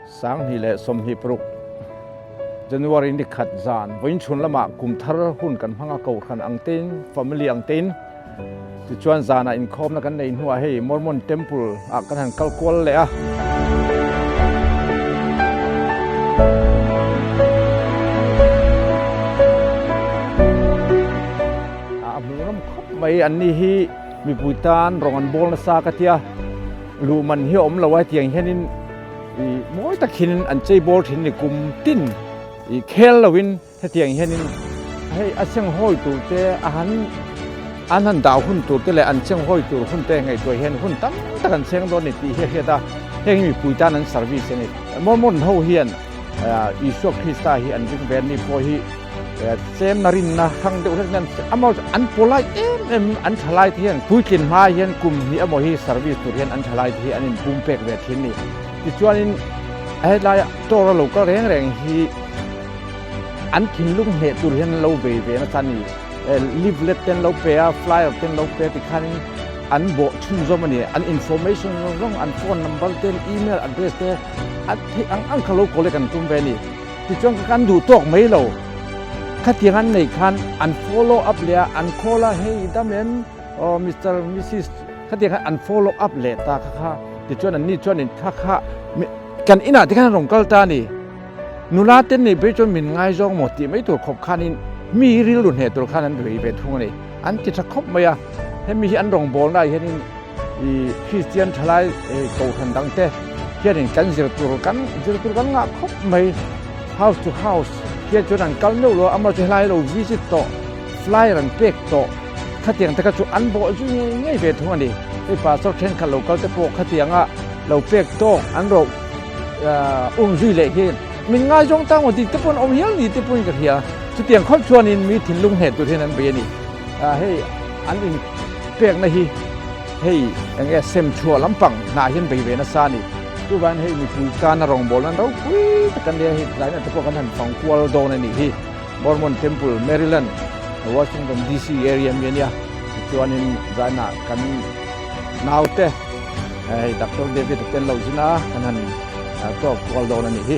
2026 January ni khat zan vawiin chhun lamah kum thar hun kan hmang a kohhran ang tein family ang tein tichuan zanah inkhawmna kan nei hnuah hei Mormon Temple ah kan han kal kual leh a. A hmuhnawm khawp mai an ni hi mipui tan rawng an bawl nasa ka tia luh man hi a awm lo a hetiang hianin ih mawi tak hian an chei bawl thin a ni kum tin ih khel lovin Hetiang hianin hei a chenghawi tur te a han an han dah hun tur te leh an chenghawi tur hun te ngaihtuah hian hun tam tak an cheng dawn a ni tih hi a hriat a, heng hi mipui tan an service a ni. Mormon ho hian Isua Krista hi an ring ve a ni pawh hi tlemna rinna hrang deuh hlek hian amaw an polite em em an thalai te hian puitlin hma hian kum hnih emaw hi service tur hian an thalai te hi an inpum pek ve thin a ni. Tichuanin hetlai tor a lo kal reng reng hi An thinlung hneh tur hian an lo vei ve nasa a ni. Leaflet te an lo pe a, flyer te an lo pe a tikhanin an bawh chhunzawm a ni. An information zawng zawng, an phone number te, an email address te a theih ang ang kha lo collect an tum ve a ni. Tichuan ka kan duh tawk mai lo. Khatiang an neih khan an follow up leh a, an call a, hei i dam em? Aw Mister, Missis khatiang khan an follow up leh ta kha kha. Tichuan an ni chuanin kha kha kan inah te khan an rawn kal ta a ni. Nula te nei phei chuan min ngaizawng maw tih mai tur khawp khanin mi rilru hneh tur khan an rei ve thung a ni. An ti tha khawp mai a, hemi hi an rawngbawlnaah hianin ih Kristian thalai kohhran dang te hianin kan zir tur kan zir tur kan ngah khawp mai. House to house hian chuan an kal meuh lo a, amaherawhchu helai lo visit tawh, flyer an pek tawh khatiang te kha chu an bawh zui ngei ngei ve thung a ni. Hei pastor thenkhat lo kal te pawh khatianga lo pek tawk an rawh. Um zui leh hi min ngaizawng ta ngawt tih te pawh an awm hial ni te pawhin ka hria. Chutiang khawp chuanin mi thinlung hneh tur hian an bei a ni. Hei an inpekna hi hei eng nge sem chhuah lampang hnah hian bei ve nasa a ni. Chuvangin hei mipui tana rawngbawlna an ropui tak an nia hei tlaina te pawh kan han fang kual dawn a nih hi. Mormon Temple, Maryland, Washington DC area mi a nia. Tichuanin zainah kan naute. Hei Doctor David a tel lo zin a, kan han talk kual dawn a nih hi.